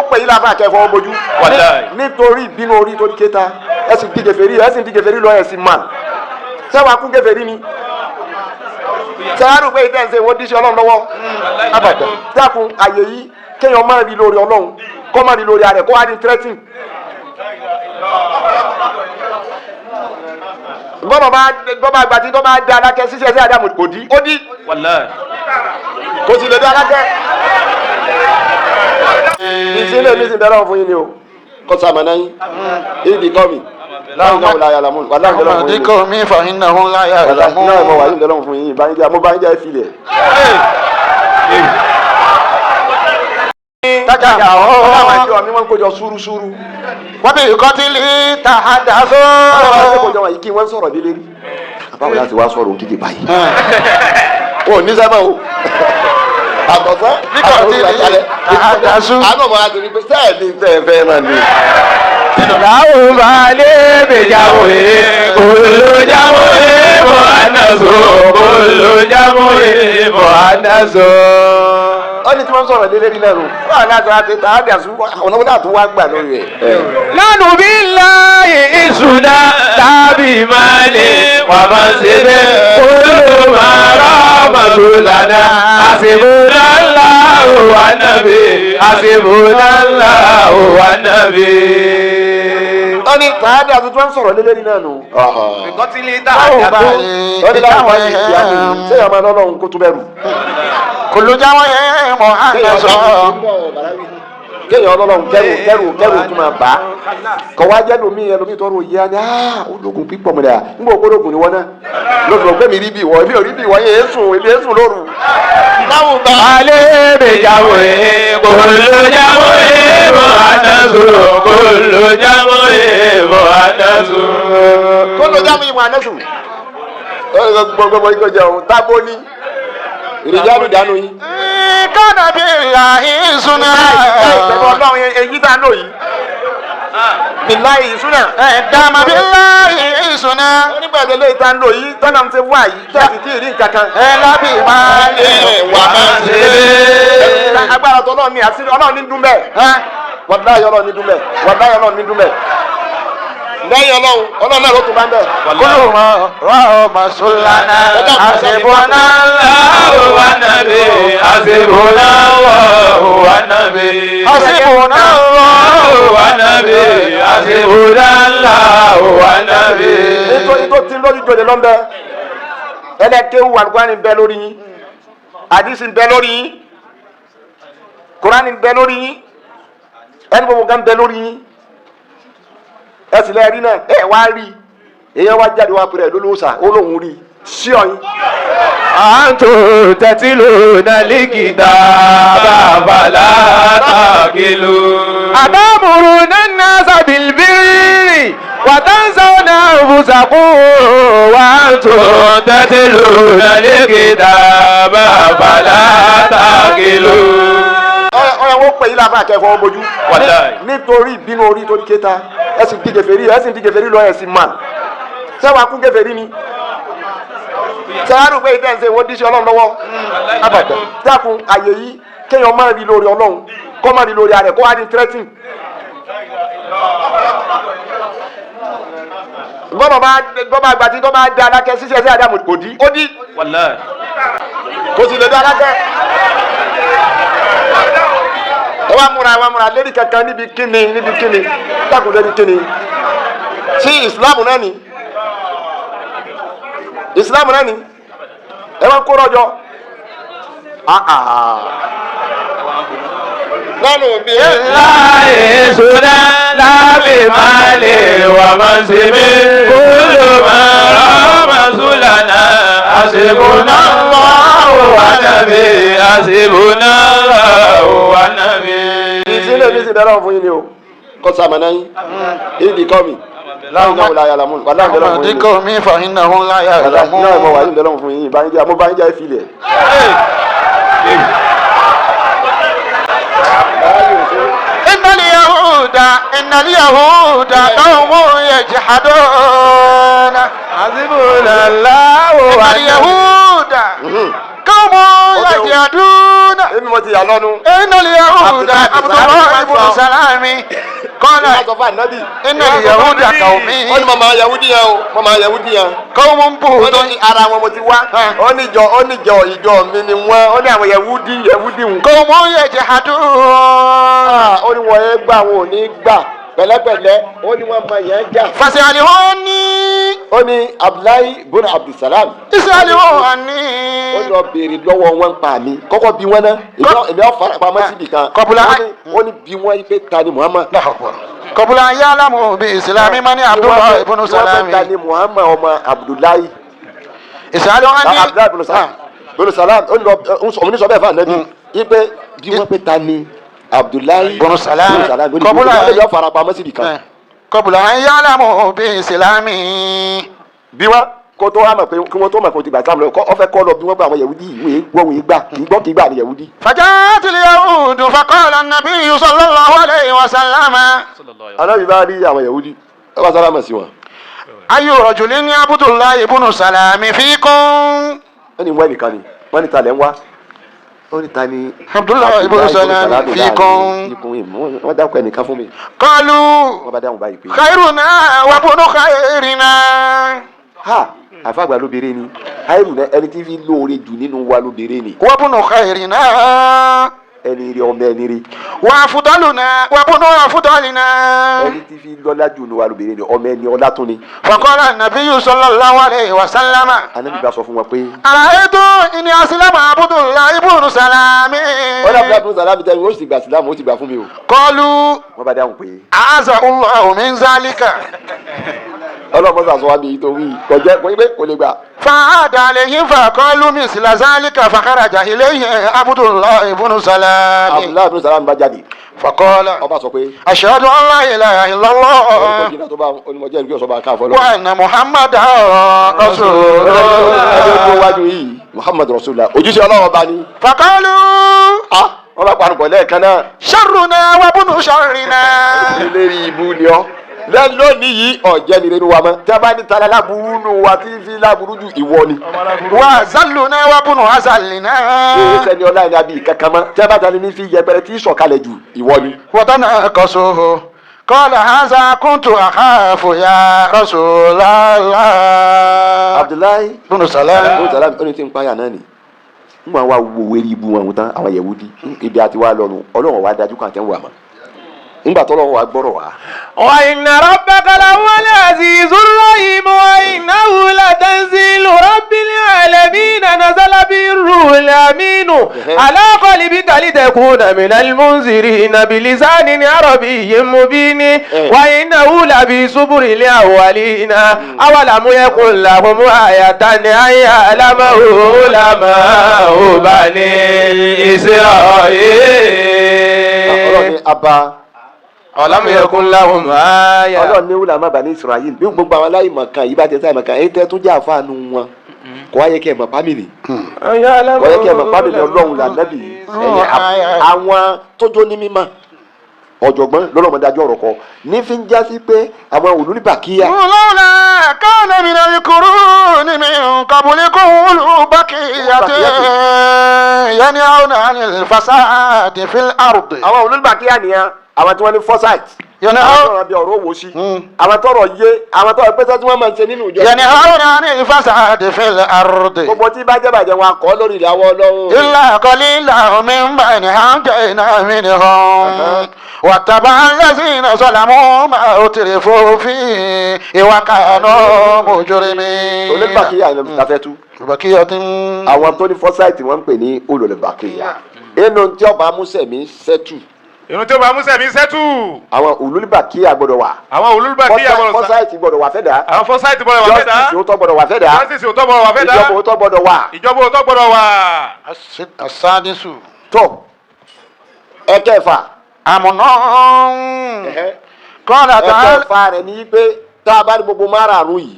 Wọ́n pè yín láfa akẹ́fọ́ bójú. Wàláì. Nítorí ìbínú orí torí kéta, ẹ sì di kèfèrí, ẹ sì di kèfèrí lọ, ẹ sì mà sẹ́wàá kú kèfèrí ni. Sẹ́wàá rò pé ìtẹ́ ń ṣe wọ́n díṣẹ́ Ọlọ́run lọ́wọ́ abàdàn. Dákun, àyè yìí, kéèyàn má rí lórí Ọlọ́run, kó má rí lórí ara ẹ̀, kó wá di threatening. Bọ́bá bá bọ́bá àgbà tí tó bá da alákẹ́ ṣíṣe sí Àdàmù, kò dí ó dí. Wàláì. Kò sì lè dá alákẹ́. Ìsílẹ̀ mi sì bẹ̀rẹ̀ fún yín ni o, kọ́ sàmánà yín ìdí kọ́ mi láwọn náà wọlé ayàlámù wàlá ń bẹ̀rẹ̀ fún yín ni. Ọmọdé mi fa iná hún láyà Wàlá ìlàmú. náà mo wà yín bẹ̀rẹ̀ fún yín, ìbánijẹ́ mo bá yín jẹ́ ìfilẹ̀. Tájà Ọlọ́run ọ̀ àti ọ̀mí wọn kó jọ súrúsúrú. Wọ́n bí kọ́tìlì tàhádà sọ. Ọlọ́run àti kó jọ wọ̀nyí kí wọ́n sọ̀rọ̀ délé rí. Báwo láti wá sọ̀rọ̀ òkìkí báyìí? O ní sábà o. Àtọ̀sán Bíkọ́tìlì tàhádà sọ. Àánú ọmọ àti ní pé sẹ́ẹ̀ ní tẹ́ ẹ fẹ́ náà ni. Láwùbálẹ̀ bèjàwé, olùjáwé mọ̀ ànàzó, olùjáwé mọ̀ ànàzó. Ó ní tí wọ́n sọ̀rọ̀ délé rí náà nù. Báwo láti wá ti tàádà sún ọ̀nà wọn láti wá gbà lórí ẹ̀? Lánàá bí láàyè ìṣúná tàbí máàlì wà máa ń ṣe bẹ́ẹ̀. Olùmọ̀ràn màdùlànà àṣìbùnà ńlá wà nàbí, àṣìbùnà ńlá wà nàbí. Ó ní tàádà sún tí wọ́n sọ̀rọ̀ délé rí náà nù. Bíkọ́tìlì tàhádà sọ. Ó ní láwọn wá ní ìyá mi sẹ́yìn ọmọ ọlọ́run kó tún bẹ̀rù. Kòlójáwé mọ̀ ànàzó. Kéèyàn ọlọ́run kẹrù kẹrù kẹrù tún máa bá kọ̀ wá jẹ́ lomi ẹlòmí tọrọ yìí á ní áá ológun pípọ̀ mọ̀lẹ́ à ń bọ̀ ológun ni wọ́n náà lọ́sọ̀rọ̀ pé mi rí bí ìwọ, èmi ò rí bí ìwọ yẹn èsùn, èmi èsùn lóru. Láwùbá. Alẹ́ bèjàwé, olùjáwé mọ̀ ànàzó, olùjáwé mọ̀ ànàzó. Tó ló jáwé ìwọ̀n anẹ́sùn gbogbo ikọ̀ jẹun tábó ní ìrìnjáde dànù yín. Kánà bí àhísúná. Pẹ̀lú Ọlọ́run èyí tá a lò yìí bìláì ìsúná. Ẹ̀dàmà bí àhísúná. Onígbàgbọ́ lè tá a lò yìí tọ́nà ń ṣe fún àyí tẹ́sí tí ì rí nǹkan kan. Ẹ lábì máa lè Wà máa ń ṣe bẹ́ẹ̀. Agbára tó Ọlọ́run ní àṣírí Ọlọ́run ní dún bẹ́ẹ̀. Wàláyé Ọlọ́run ní dún bẹ́ẹ̀, wàláyé Ọlọ́run ní dún bẹ́ẹ̀. Lẹ́yìn Ọlọ́run, Ọlọ́run náà ló tún bá ń bẹ̀. Kúlùmọ̀ rọ́ọ̀mà sùlánà àṣìbọ̀nà. Wà nàbí, àṣìbùnà wà nàbí. Àṣìbọ̀nà. Wà nàbí, àṣìbùnà wà nàbí. Nítorí tó ti lójú jòlè lọ́nbẹ́, ẹlẹ́kẹ́wù àlùkùránì ń bẹ lórí yín, àdìsí ń bẹ lórí yín, kùránì ń bẹ lórí yín, ẹni gbogbo nǹkan ń bẹ lórí yín. Ẹ sì lẹ́ẹ̀rí náà, ẹ wá rí èèyàn wá jáde wá pèrè lólóòsà, ó lóun rí sí ọyìn. Àǹtò tẹ̀tílù nàlíkìtà bàbá tàkìlù. Àtàmùrù nánà sàbìlbìrì wàtánsánà òbúsàkú wàǹtò tẹ̀tílù nàlíkìtà bàbá tàkìlù. Ọyọ wọn pè yín láfa akẹ́fọ́ bójú. Wàláì. Nítorí ìbínú orí torí kéta, ẹ sì di kèfèrí, ẹ sì di kèfèrí lọ, ẹ sì mà sẹ́wàá kú kèfèrí ni. Sẹ́wàá rò pé ìtẹ́ ń ṣe wọ́n díṣẹ́ Ọlọ́run lọ́wọ́ abàdàn. Dákun, àyè yìí, kéèyàn má rí lórí Ọlọ́run, kó má rí lórí ara ẹ̀, kó wá di threatening. Bọ́bá bá bọ́bá àgbà tí tó bá da alákẹ́ ṣíṣe sí Àdàmù, kò dí ó dí. Wàláì. Kò sì lè dá alákẹ́. Ẹ wá múra, ẹ wá múra lérí kankan níbi kíni, níbi kíni, dákun, lérí kíni sí ìsìlámù náà ni, ìsìlámù náà ni ẹ wá ń kó rọjò lánàá òbí ẹ. Láyé sùnà lábì máa lè wà máa ń ṣe mí. Kúlù máa rọ́ọ̀mà sùlànà àṣìbùnà wà nàbí, àṣìbùnà wà nàbí. Ìsílẹ̀ mi sì bẹ̀rẹ̀ fún yín ni o, kọ́ sàmánà yín ìdí kọ́ mi láwọn náà wọlé ayàlámù wàlá ń bẹ̀rẹ̀ fún Ọmọdé yín ni. kọ́ mi fa iná hún láyà Wàlá ìlàmú. náà mo wà yín bẹ̀rẹ̀ fún yín, ìbánijẹ́ mo bá yín jẹ́ ìfilẹ̀. إن اليهود إن اليهود قوم يجحدون. Àṣìbùnà إن wà nàbí. اليهود قوم يجحدون. Èmi mo ti yà lọ́nu. إن اليهود عبد الله بن قال Ìwà sọ fún ànábì. إن اليهود Ó ní قومي màmá Yahudi yẹn o, màmá Yahudi yẹn. قوم Ó بهت ní ara wọn mo ti wá. Ó ní ìjọ ó ní ìjọ ìjọ mi ni wọ́n. Ó ní àwọn Yahudi Yahudi wù. قوم يجحدون Ó ní wọ́n yẹn gbà wọn ò ní gbà pẹ̀lẹ́pẹ̀lẹ́. Ó ní wọ́n mọ yẹn jà. فاسألوني Ó ní Abdullahi bùnà Abdulsalam. Ó اسألوني lọ béèrè lọ́wọ́ wọn pa mi. Kọ́kọ́ bí wọn náà. Èmi ò fara pamọ́ síbi kan. Kọ́bùlà- Ó ní bí wọ́n pé ta ni Muhammad. الله أكبر قبل أن يعلموا بإسلام من عبد الله بن Wọ́n pé ta سلام ni Muhammad ọmọ Abdullahi. اسألوني Abdullahi bùnà Salam. Bùnà Salam ó ní lọ òun ní sọ bẹ́ẹ̀ fún ànábì. Ipe bí wọ́n pé ta ni Abdullahi Bùnà Salam. Bùnà Salam. Ó ní bí Kọ́bùlà- wọ́n pé yọ fara pamọ́ síbi kan. قبل أن يعلموا بإسلام Bí wọ́n kó tó wá mọ̀ pé kí wọ́n tó mọ̀ pé o ti gbà Islam lọ kọ́ ọ fẹ́ kọ́ lọ bí wọ́n pé àwọn Yahudi ìwé gbọ́ wọ́n gbà kì í gbọ́ kì í gbà ní Yahudi. فجاءت اليهود فقال النبي صلى الله عليه وسلم Ànábì bá rí àwọn Yahudi ẹ bá sálámà sí wọn. أي رجل عبد الله بن سلام فيكم Wọ́n ní wọ́n nìkan ni wọ́n ní ta lẹ́ ń wá. Ó ní ta ni. عبد الله بن سلام فيكم Ikùn ìmú wọ́n dákọ̀ ẹnìkan fún mi. قالوا Wọ́n bá dáhùn báyìí pé. خيرنا وابن خيرنا Ha àfàgbà lóbìnrin ni Hairu náà ẹni tí fi lóore jù nínú wa lóbìnrin ni وابن خيرنا ẹni rí ọmọ ẹni rí وأفضلنا وابن أفضلنا ẹni tí fi lọ́lá jù nínú wa lóbìnrin ni ọmọ ẹni ọlá tún ni. فقال النبي صلى الله عليه وسلم Ànábì bá sọ fún wọn pé. أرأيت إن أسلم عبد الله بن سلام wọ́n dàbí abdul salam tẹ́lẹ̀ ó sì gbà sílámù ó sì gbà fún mi o. قالوا Wọ́n bá dáhùn pé. أعاذ الله من ذلك Ọlọ́mọ sàṣọ wa bí tó wí kọjá kò pé kò lè gbà. فعاد عليهم فقالوا مثل ذلك فخرج إليه عبد الله بن سلام Abdullahi abdul salam bá jáde فقال ọba sọ pé. أشهد أن لا إله إلا الله orúkọ jìnnà tó bá onímọ̀jẹ́ ìlú ọ̀sọ́ba káfọ́ lọ. وأن محمدا رسول ẹni tó الله wájú yìí Muhammad rasulullah ojúṣe Ọlọ́run ọba ni. فقالوا Ah, wọ́n bá parun pọ̀ lẹ́ẹ̀kan náà. شرنا وابن شرنا Ìlérí ibu ni ọ́. Lónìí yìí ọ̀jẹ̀ ni nínú wa mọ́. Tí a bá ní tala láburú nù wa tí fi láburú ju ìwọ ni. وزلنا وابن أزلنا Èyí sẹ́ni ọlá ẹni àbí kankan mọ́. Tí a bá tani ní fi yẹpẹrẹ tí sọ̀kalẹ̀ ju ìwọ ni. وتناقصوه قال هذا كنت أخاف يا رسول الله Abdullahi بن سلام ó sàlámì ó ní tí ń páyà náà ni. Ń wá wá wo wérí ibu wọn tán àwọn Yẹ̀wúdí ibi àti wá lọ́nu Ọlọ́run wa dájú kan àti ń wà mọ́. Ńgbà tọ́lọ́run wa gbọ́rọ̀ wá. وإن ربك لهو العزيز الرحيم وإنه لتنزيل رب العالمين نزل به الروح الأمين على قلبك لتكون من المنذرين بلسان عربي مبين وإنه لفي زبر الأولين أولم يكن لهم آية أن يعلمه علماء بني Ọlọ́run إسرائيل ní abá أولم يكن لهم آية Ọlọ́run ní wúlò àmàbà ní Israel bí gbogbo àwọn aláìmọ̀ kan yìí bá ti sáìmọ̀ kan èyí tẹ́ tún jẹ́ àfáànù wọn kò wáyé kẹ́ ẹ̀ mọ̀ pámìlì kò wáyé kẹ́ ẹ̀ mọ̀ pámìlì Ọlọ́run làǹdàbì ẹ̀yẹ àwọn tójó ní mímọ̀ ọ̀jọ̀gbọ́n lọ́lọ́mọdájọ́ ọ̀rọ̀ kọ ní fi ń já sí pé àwọn olùbàkíyà لولا كان من القرون من قبلكم أولو بقية ينهون عن الفساد في الأرض àwọn olùbàkíyà nìyẹn àwọn tí wọ́n ní foresight Yẹn ní- àwọn tọrọ bí ọ̀rọ̀ owó sí àwọn tọrọ yé àwọn tọrọ pẹ́sẹ́ tí wọ́n máa ń ṣe nínú ìjọ ينهون عن الفساد في الأرض gbogbo tí bá jẹ́ bàjẹ́ wọn akọ́ lórí ìyàwó Ọlọ́run. إلا قليلا ممن أنجينا منهم واتبع الذين ظلموا ما أترفوا فيه وكانوا مجرمين olùbàkíyà ni la fẹ́ tú. بقية àwọn tó ní foresight wọ́n ń pè ní olùbàkíyà inú tí ọba amúsẹ̀mí sẹ́tù Irun tí ó bá Musa mi sẹ́tù. àwọn olùbàkíyà gbọ́dọ̀ wà Àwọn olùbàkíyà gbọ́dọ̀ sá. foresight gbọ́dọ̀ wà fẹ́dà Àwọn fọ́sáìtì gbọ́dọ̀ wà fẹ́ dá. justice òótọ́ gbọ́dọ̀ wà fẹ́dà Justice òótọ́ gbọ́dọ̀ wà fẹ́ dá. ìjọba òótọ́ gbọ́dọ̀ wà Ìjọba òótọ́ gbọ́dọ̀ wà. السادس tó ẹ̀kẹfà أمن قال تعالى ẹ̀kẹfà rẹ̀ ní pé tá a bá ní gbogbo márààrún yìí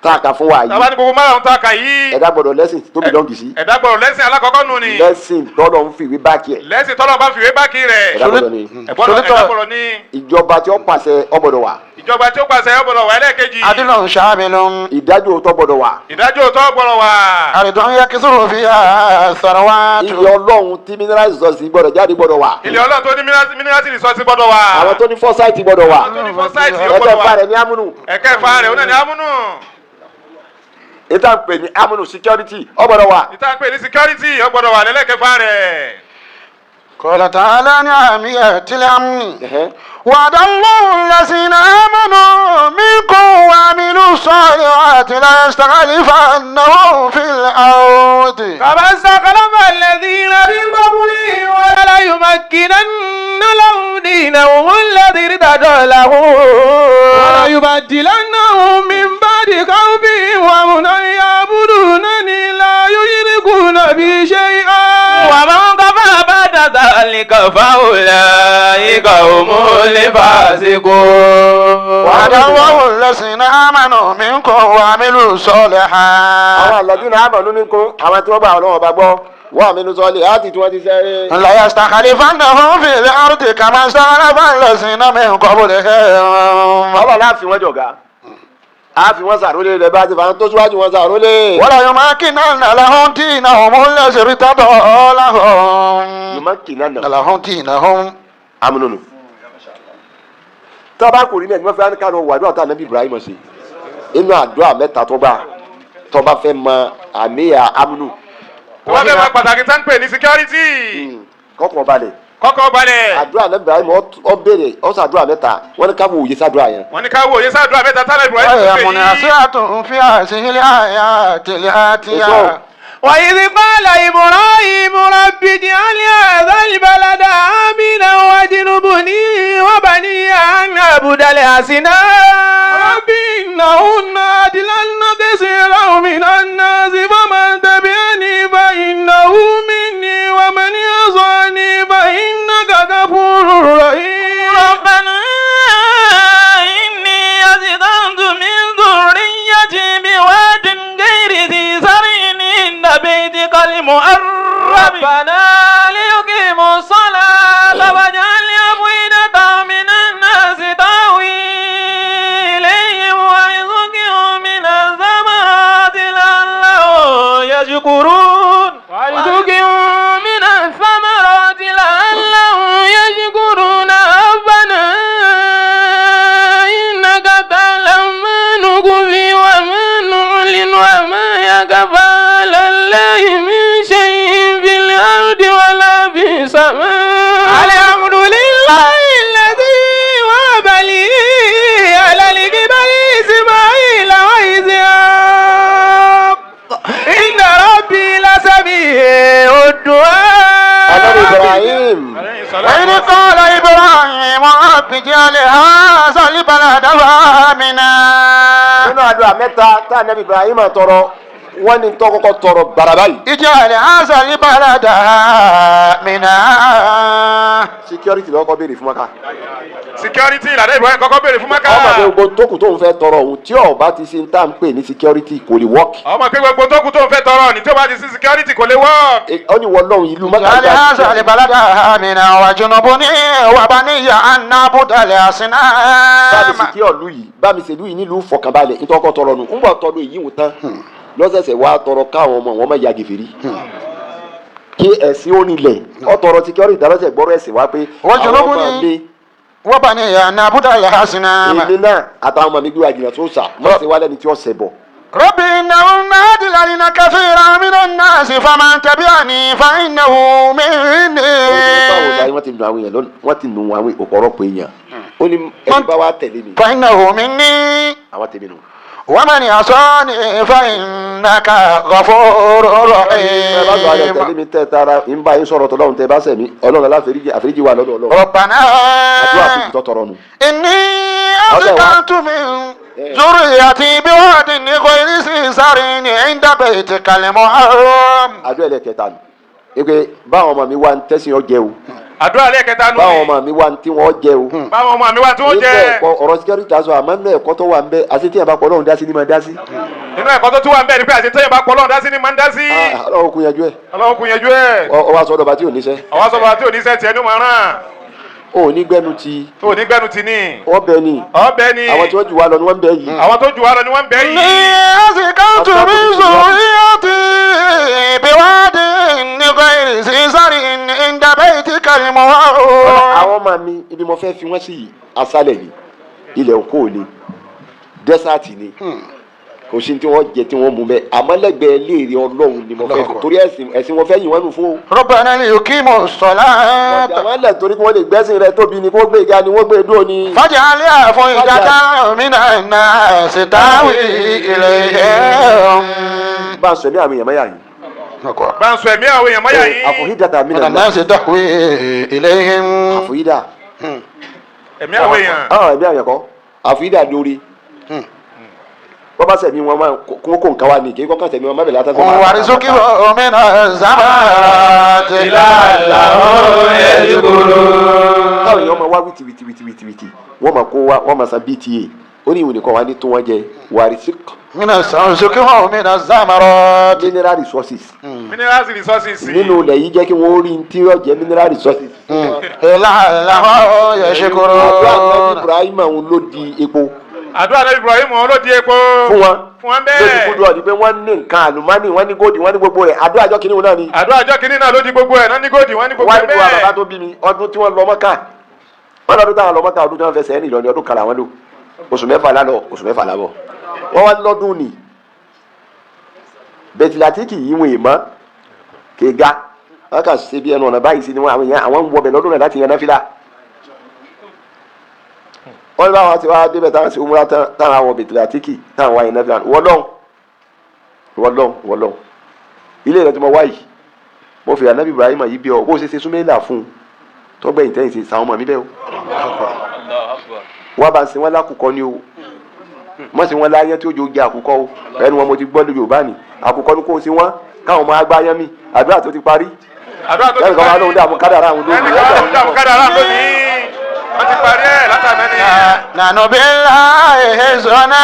tá a kà fún wa Tàbá yìí ní gbogbo márùn-ún tá a kà yìí. ẹ̀dá gbọ́dọ̀ lẹ́sìn tó belong sí. Ẹ̀dá gbọ́dọ̀ lẹ́sìn alákọ̀ọ́kọ́ nù ni. Lẹ́sìn tọ́lọ̀ ń fìwé báàkì ẹ̀. Lẹ́sìn tọ́lọ́ bá fìwé báàkì rẹ̀. Ẹ̀dá gbọ́dọ̀ ní. Ẹ̀dá gbọ́dọ̀ ní. Ìjọba tí ó pàṣẹ ó gbọ́dọ̀ wà. Ìjọba tí ó pàṣẹ ó gbọ́dọ̀ wà ẹlẹ́ẹ̀kejì. عدل شامل Ìdájọ́ òótọ́ gbọ́dọ̀ wà. Ìdájọ́ òótọ́ gbọ́dọ̀ wà. أرض يكثر فيها الثروات Ilẹ̀ Ọlọ́run tí mineral resources gbọ́dọ̀ jáde gbọ́dọ̀ wà. Ilẹ̀ Ọlọ́run tó ní mineral resources gbọ́dọ̀ wà. Àwọn tó ní foresight gbọ́dọ̀ wà. Àwọn tó ní foresight ó gbọ́dọ̀ Ẹ̀kẹfà wà. rẹ̀ ní amúnú. Ẹ̀kẹfà rẹ̀ ó náà ní amúnú. Ètò à ń pè ní amúnú security ó gbọ́dọ̀ wà. Ìta ń pè ní security ó gbọ́dọ̀ wà lẹ́lẹ́kẹfà rẹ̀. قال تعالى عن أهمية الأمن Ẹ̀hẹ́n. وعد الله الذين آمنوا منكم وعملوا الصالحات ليستخلفنهم في الأرض كما استخلف الذين من قبلهم ولا يمكنن لهم دينهم الذي ارتضى لهم ولا يبدلنهم من بعد خوفهم وأمنا يعبدونني لا يشركون بي شيئا ومن كفر بعد ذلك فأولئك هم الفاسقون وعد الله الذين آمنوا منكم وعملوا Àwọn الصالحات àlọ́dún náà àmọ̀ lómi kún àwọn tí wọ́n bá Ọlọ́run ọba gbọ́ wọ́n àmì nusọ́lé láti tí wọ́n ti sẹ́rẹ́. ليستخلفنهم في الأرض كما استخلف الذين من قبلهم Ọlọ́run á fi wọ́n jọ̀gá á fi wọ́n sàrólé rẹ̀ bá ti fà tó síwájú wọn sàrólé. وليمكنن لهم دينهم الذي ارتضى لهم Yorùbá kì náà nà لهم دينهم amúnúnù. Tọ́ba kò rí mẹ́rin wọ́n fẹ́ ká lọ wàdúrà tó ànábì Ibrahim ṣe inú àdúrà mẹ́ta tó bá tọ́ba fẹ́ mọ àmì amúnú Tó bá fẹ́ mọ pàtàkì tá ń pè ní security. kọ́kọ́ balẹ̀ Kọ́kọ́ balẹ̀. àdúrà ànábì Ibrahim ó béèrè ó ṣàdúrà mẹ́ta wọ́n ní ká wò òye sàdúrà yẹn. Wọ́n ní ká wo òye sáàdúrà mẹ́ta tálẹ̀ Ibrahim وهي tó pè yìí. مناسبة في هذه الآيات الآتية Èso. وإذ قال إبراهيم رب اجعل هذا البلد آمنا واجنبني وبني أن نعبد الأصنام رب إنهن أضللن كثيرا من الناس فمن تبعني فإنه مني ومن عصاني فإنك غفور رحيم ربنا إني أسكنت من ذريتي بواد غير ذي زرع عند بيتك المحرم ربنا ليقيموا الصلاة واجعل أفئدة من الناس تهوي إليهم وارزقهم من الثمرات لعلهم يشكرون وارزقهم من الثمرات لعلهم يشكرون ربنا إنك تعلم ما نخفي وما نعلن وما يخفى على الله من شيء في الأرض ولا في السماء الحمد لله الذي وهب لي على الكبر إسماعيل وإسحاق إن ربي لسميع الدعاء Ànábì Ibrahim وإذ قال إبراهيم رب اجعل هذا البلد آمنا nínú àdúrà mẹ́ta tá ànábì Ibrahim tọrọ wọ́n ní tó kọ́kọ́ tọrọ bàrà báyìí. اجعل هذا البلد آمنا Security lọ́kọ́ béèrè fún maka. Security ìlànà Ibrahim kọ́kọ́ béèrè fún Maka. Ọmọ mi gbogbo tókù tóun fẹ́ tọrọ òun tí ó bá ti ṣe ń tá à ń pè ní security kò lè work. Ọmọ pé gbogbo tó kù tó ń fẹ́ tọrọ ní tí ó bá ti sí security kò lè work. Ó ní wọ́n lọ́hùn ìlú maka. اجعل هذا البلد آمنا واجنبني وبني أن نعبد Bá mi الأصنام sì kí ọ̀lú yìí bá mi ṣèlú yìí nílùú fọkànbalẹ̀ nítorí tọrọ nù ń bọ̀ tọrọ èyí wò tán lọ́sẹ̀sẹ̀ wá tọrọ káwọn ọmọ wọn má ya gèfèrí kí ẹ̀sìn ó nílẹ̀ ọ tọrọ security lọ́sẹ̀ gbọ́rọ̀ ẹ̀sìn wá pé Wọ́n jùlọ àwọn bú ọmọ ní- mi وبني أن نعبد الأصنام èmi náà àtàwọn ọmọ mi gbé wa jìnnà tó sà mọ̀ sí wa lẹ́ni tí ó ṣẹ̀ bọ̀. رب إنهن أضللن كثيرا من الناس فمن تبعني فإنه مني Báwo la wọ́n ti nù àwọn èèyàn lónìí wọ́n ti nù àwọn ọ̀pọ̀lọpọ̀ èèyàn ó ní ẹni bá wa tẹ̀lé mi فإنه مني àwọn tèmi nù. ومن عصاني فإنك غفور Ẹ bá sọ àlẹ́ tẹ̀lé رحيم mi tẹ́ tara ń bá yín sọ̀rọ̀ tọ́lọ́run tẹ́ bá sẹ̀ mí Ọlọ́run aláforíjì àforíjì wà lọ́dọ̀ Ọlọ́run. ربنا Àdúrà fi tọ́ tọrọ nù. إني أسكنت من ذريتي بواد غير ذي زرع عند بيتك المحرم Àdúrà ẹlẹ́kẹta nù. Ebe báwọn ọmọ mi wá ń tẹ́sí ọjẹ́ o. Àdúrà lẹ́ẹ̀kẹta nù. Báwọn ọmọ mi wá ní tí wọ́n jẹ o. Báwọn ọmọ mi wá tí wọ́n jẹ. Nínú ẹ̀kọ́ ọ̀rọ̀ security aṣọ àmọ́ nínú ẹ̀kọ́ tó wà ń bẹ àti tí yẹn bá pọ̀ lọ́hùn dá sí ni máa dá sí. Nínú ẹ̀kọ́ tó tún wà ń bẹ ni pé àti tí yẹn bá pọ̀ lọ́hùn dá sí ni máa ń dá sí. Ọlọ́run kò yanjú ẹ̀. Ọlọ́run kò yanjú ẹ̀. Ọ wá sọ́dọ̀ bá tí ò níṣẹ́. Ọwọ́ sọ́dọ̀ bá tí ò níṣẹ́ tiẹ̀ ní mọ̀ ràn. O ní gbẹ́nu ti. O ní gbẹ́nu ti ní. Ọbẹ̀ ni. Ọbẹ̀ ni. Àwọn tí wọ́n jù wá lọ ni wọ́n ń bẹ yìí. Àwọn tó jù wá lọ ni wọ́n ń bẹ yìí. Ní àsìkò mi zuriyati biwadin ghairi zizari inda baytika al-muharram. Àwọn ọmọ mi ibi mo fẹ́ fi wọ́n sí aṣálẹ̀ ni ilẹ̀ òkú ò le dẹ́sàtì ni kò sí tí wọ́n jẹ tí wọ́n mú bẹ́ẹ̀ àmọ́ lẹ́gbẹ̀ẹ́ léèrè Ọlọ́run ni mo fẹ́ fi torí ẹ̀sìn wọn fẹ́ yìn wọ́n nù fún o. Rabbana liyuqimu s-salata. Wọ́n lẹ̀ torí kí wọ́n lè gbẹ́sìn rẹ tóbi ni kí wọ́n gbé ìga ni wọ́n gbé dúró ni. Faj'al af'idatan minan nasi tahwi ilayhim. Bá a sọ ẹ̀mí àwọn èèyàn mọ́yà yìí. Bá a sọ ẹ̀mí àwọn èèyàn mọ́yà yìí. Àfòhídàtà minan nasi tahwi ilayhim. Àfòhídà. Ẹ̀mí àwọn èèyàn. Ẹ̀mí àwọn èèyàn kọ́ àfòhídà lórí wọ́n bá sẹ̀mí wọn máa kó kó nǹkan wa ní kí kọ́kàn sẹ̀mí wọn má bẹ̀rẹ̀ látàkùn. Warzuqhum minas samarati la'allahum yashkurun. Táwọn èèyàn máa wá wìtì wìtì wìtì wìtì wìtì wọ́n máa kó wa wọ́n máa san BTA ó ní ìwé nìkan wa ní tó wọ́n jẹ warisik. Warzuqhum minas samarati. Mineral resources. Mineral resources. Nínú ilẹ̀ yìí jẹ́ kí wọ́n rí tí yóò jẹ́ mineral resources. La'allahum yashkurun. Àdúrà náà Ibrahim òun ló di epo. Àdúrà náà Ibrahim òun ló di epo. Fún wọn fún wọn bẹ́ẹ̀. Lórí kúndùn ọ̀dí pé wọ́n ní nǹkan àlùmánì wọ́n ní góòdì wọ́n ní gbogbo rẹ̀ àdúrà àjọ kìíní náà ni. Àdúrà àjọ kìíní náà ló di gbogbo ẹ̀ náà ní góòdì wọ́n ní gbogbo ẹ̀ wọ́n bẹ́ẹ̀. ní wàá bàbá tó bí mi ọdún tí wọ́n lọ Mọ́kà wọ́n lọ́dún táwọn lọ Mọ́kà ọdún tí wọ́n fẹsẹ̀ rìn lọ ní ọdún kan làwọn lò oṣù mẹ́fà lálọ oṣù mẹ́fà lábọ̀ wọ́n wá lọ́dún ni bẹ̀tìlátìkì yìí wọ́n èèmọ́ kéga wọ́n kà ṣe bí ẹnu ọ̀nà báyìí sí ni wọ́n àwọn èèyàn àwọn ń wọbẹ̀ lọ́dún rẹ̀ láti yan náfìlà wọ́n bá wọn ti wá débẹ̀ táwọn ti múra táwọn àwọn bẹ̀tìlátìkì táwọn wáyé náfìlà wọ́lọ́n wọ́lọ́n wọ́lọ́n ilé rẹ̀ tí mo wá yìí mo fi ànábì Ibrahim yìí bí ọ bó ṣe ṣe súnmẹ́là fún un tọ́gbẹ̀yìn tẹ́yìn ṣe sàwọn ọmọ mi bẹ́ẹ̀ o wọ́n bá ń sin wọn lákùkọ ni o wọ́n sin wọn láyé tí ó jò jẹ àkùkọ o ẹnu wọn mo ti gbọ́ lórí Yorùbá ni àkùkọ ni kò sí wọn káwọn máa gbá yẹn mi àdúrà tó ti parí Àdúrà tó ti lẹ́nu kan máa lóun dààmú kádàrá àwọn lónìí Ẹnì kan lóun dààmú kádàrá lónìí wọ́n ti parí ẹ̀ látàná ni. Nanu billahi hizuna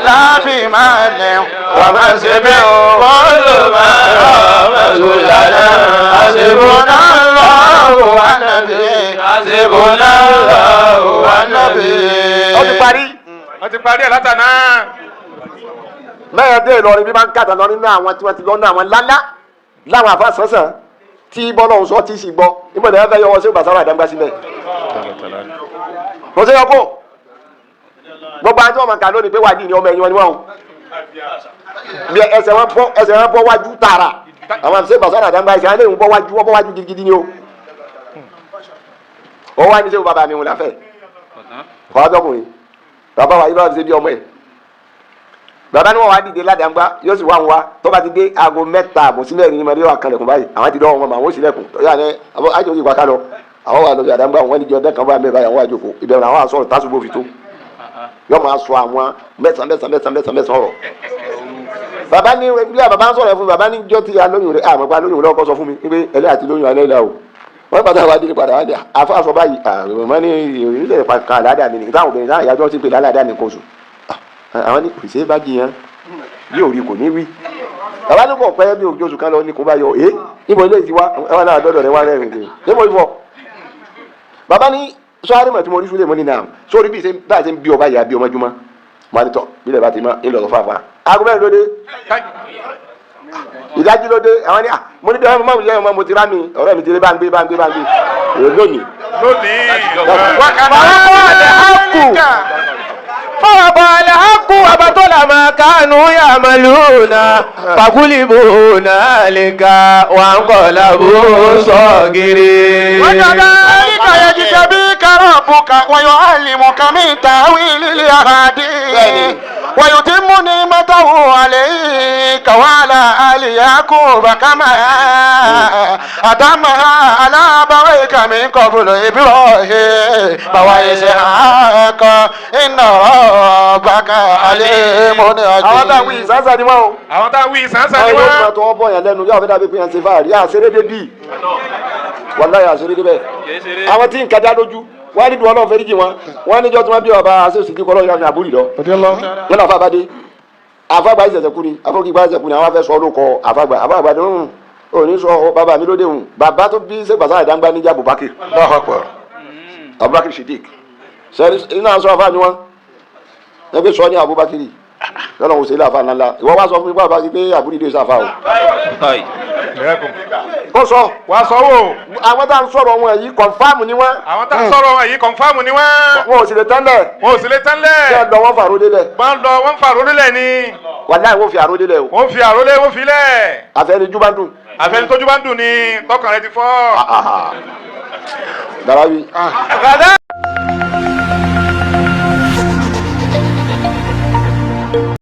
la fi malin wa mansibin kullu ma rasulana hasbunallahu wa nabi hasbunallahu wa nabi. Ó ti parí. Wọ́n ti parí ẹ̀ látàná. Mẹ́rin dé Ìlọrin bí máa ń kàtà lọ nínú àwọn tí wọ́n ti lọ́nà àwọn lálá láwọn àfa sánsan tí bọ́lá ń sọ tí sì gbọ́ níbo ni wọ́n fẹ́ yọwọ́ sí ìbàsára àdáńgbá síbẹ̀. Kò sí ọkọ gbogbo àti wọn máa kà lónìí pé wàá ní ọmọ ẹ̀yìn wọn ni wọn o bí ẹsẹ̀ wọn bọ́ ẹsẹ̀ wọn bọ́ wájú tààrà àwọn àti ìbàsára àdáńgbá ẹsẹ̀ wọn lè ń bọ́ wájú wọ́n bọ́ wájú gidigidi ni o. Ó wá ní sẹ́wọ́n bàbá mi wọn láfẹ̀ kọ́ abẹ́kùnrin bàbá wa yìí bá ṣe bí ọmọ ẹ̀ bàbá ni wọn wá dìde ládàgbà yóò sì wá wọn wá tó bá ti dé aago 3:30 sí 4 ní màdé wà kanlẹ̀kùn báyìí àwọn ti dọ́wọ́ wọn mà wọ́n sì lẹ̀kùn yóò ní àwọn àjọ ìwà ká lọ àwọn wà lọ́jọ́ àdàgbà wọn níjọ dẹ́kan bá mẹ́ta àwọn àjòkó ìbẹ̀rù àwọn àsọ̀rọ̀ tásùbò fi tó yóò máa sọ àwọn mẹ́sàn mẹ́sàn mẹ́sàn mẹ́sàn mẹ́sàn ọ̀rọ̀ bàbá ní bí bàbá ń sọ̀rọ̀ fún mi bàbá ní jọ́ ti alóyún rẹ̀ àmọ́ pé alóyún rẹ̀ ọkọ sọ fún mi pé ẹlẹ́ àti lóyún alẹ́ ìlà o wọ́n pàtàkì àwọn adé padà wá dé àfa sọ báyìí àmọ́ ní ìrìlẹ̀ kan àládà mi nìkan táwọn obìnrin táwọn ìyájọ́ ti pè lálàdà ní kóṣù àwọn ní kò ṣe é bá jiyàn yóò rí kò ní wí bàbá ní kò pẹ́ bí ojú oṣù kan lọ ní kò bá yọ ẹ́ níbo ilé ìtiwá ẹwà náà dọ́dọ̀ rẹ wá rẹ́rìn rìn níbo ìfọ bàbá ní sọ́ọ́rì mọ̀ tí mo rí súlẹ̀ mọ́ ní náà sórí bí bá a ṣe ń bí ọba yà bí ọmọ júmọ́ mo á ní tọ́ bílẹ̀ bá ti mọ́ ń lọ fàáfàá aago mẹ́rin ló dé ìdájí ló dé àwọn ní mo ní bí ọmọ mọ̀ yẹ ọmọ mo ti rá mi ọ̀rẹ́ mi ti rí bá ń gbé bá ń gbé bá ń gbé lónìí. Lónìí. فوقع الحق وبطل ما كانوا يعملون فغلبوا هنالك وانقلبوا صاغرين. وكذلك يجتبيك ربك ويعلمك من تأويل الأحاديث ويتم نعمته عليك وعلى آل يعقوب كما أتمها على أبويك من قبل إبراهيم وإسحاق إن ربك عليم àwọn táwọn حكيم. ìsánsá ni wọn o. Àwọn táwọn wí sàǹsàn ni àwọn yóò wọ́n. máa tọwọ́ bọ̀ yàn lẹ́nu yóò fẹ́ dàbí pé yàn ṣe fáàrí àṣeré débì. Wàláyà àṣírí débẹ̀. Àwọn tí nǹkan dá lójú wọ́n á ní dùn Ọlọ́run fẹ́ríjì wọn. Wọ́n níjọ́ tí wọ́n bí ọba àṣẹ òsìkí kọ́ lọ́yọ̀ àfihàn àbúrì lọ. Wọn náà fàbá dé. Àfàgbà ìṣẹ̀ṣẹ̀ kú ni, àfọkìgbà ìṣẹ̀ṣẹ̀ kú ni, àwọn afẹ́ sọ ló kọ àfàgbà. Àfàgbà tó ń òní sọ bàbá mi lóde hùn. Bàbá tó bí sẹ́gbàsá ìdáǹgbá níjà Abubakar. Abubakar Siddiq. Sẹ́ni iná sọ àfà ni wọ́n. Ẹgbẹ́ sọ ní Abubakar. Lọ́nà òsèlú àfà ńláńlá. Ìwọ wá sọ fún mi bàbá pé àbúrò ìdè sàfà o. Kó sọ Wàá sọ wò. Àwọn tá à ń sọ̀rọ̀ wọn yìí, confirm ni wọ́n. Àwọn tá a sọ̀rọ̀ wọn yìí, confirm ni wọ́n. Wọn ò sì lè tán lẹ̀. Wọn ò sì lè tán Kí ẹ lẹ̀. lọ, wọ́n fà àròdé lẹ̀. Wọ́n lọ, wọ́n fa àrólé lẹ̀ ni. Wàláhì, wọ́n fi àròdé lẹ̀ o. Wọ́n fi àrólé, wọ́n fi lẹ̀. Àfẹ́ni júbà ń dùn. Àfẹni tójú bá ń dùn ni tọkàn rẹ ti fọ́. Darabi. غدا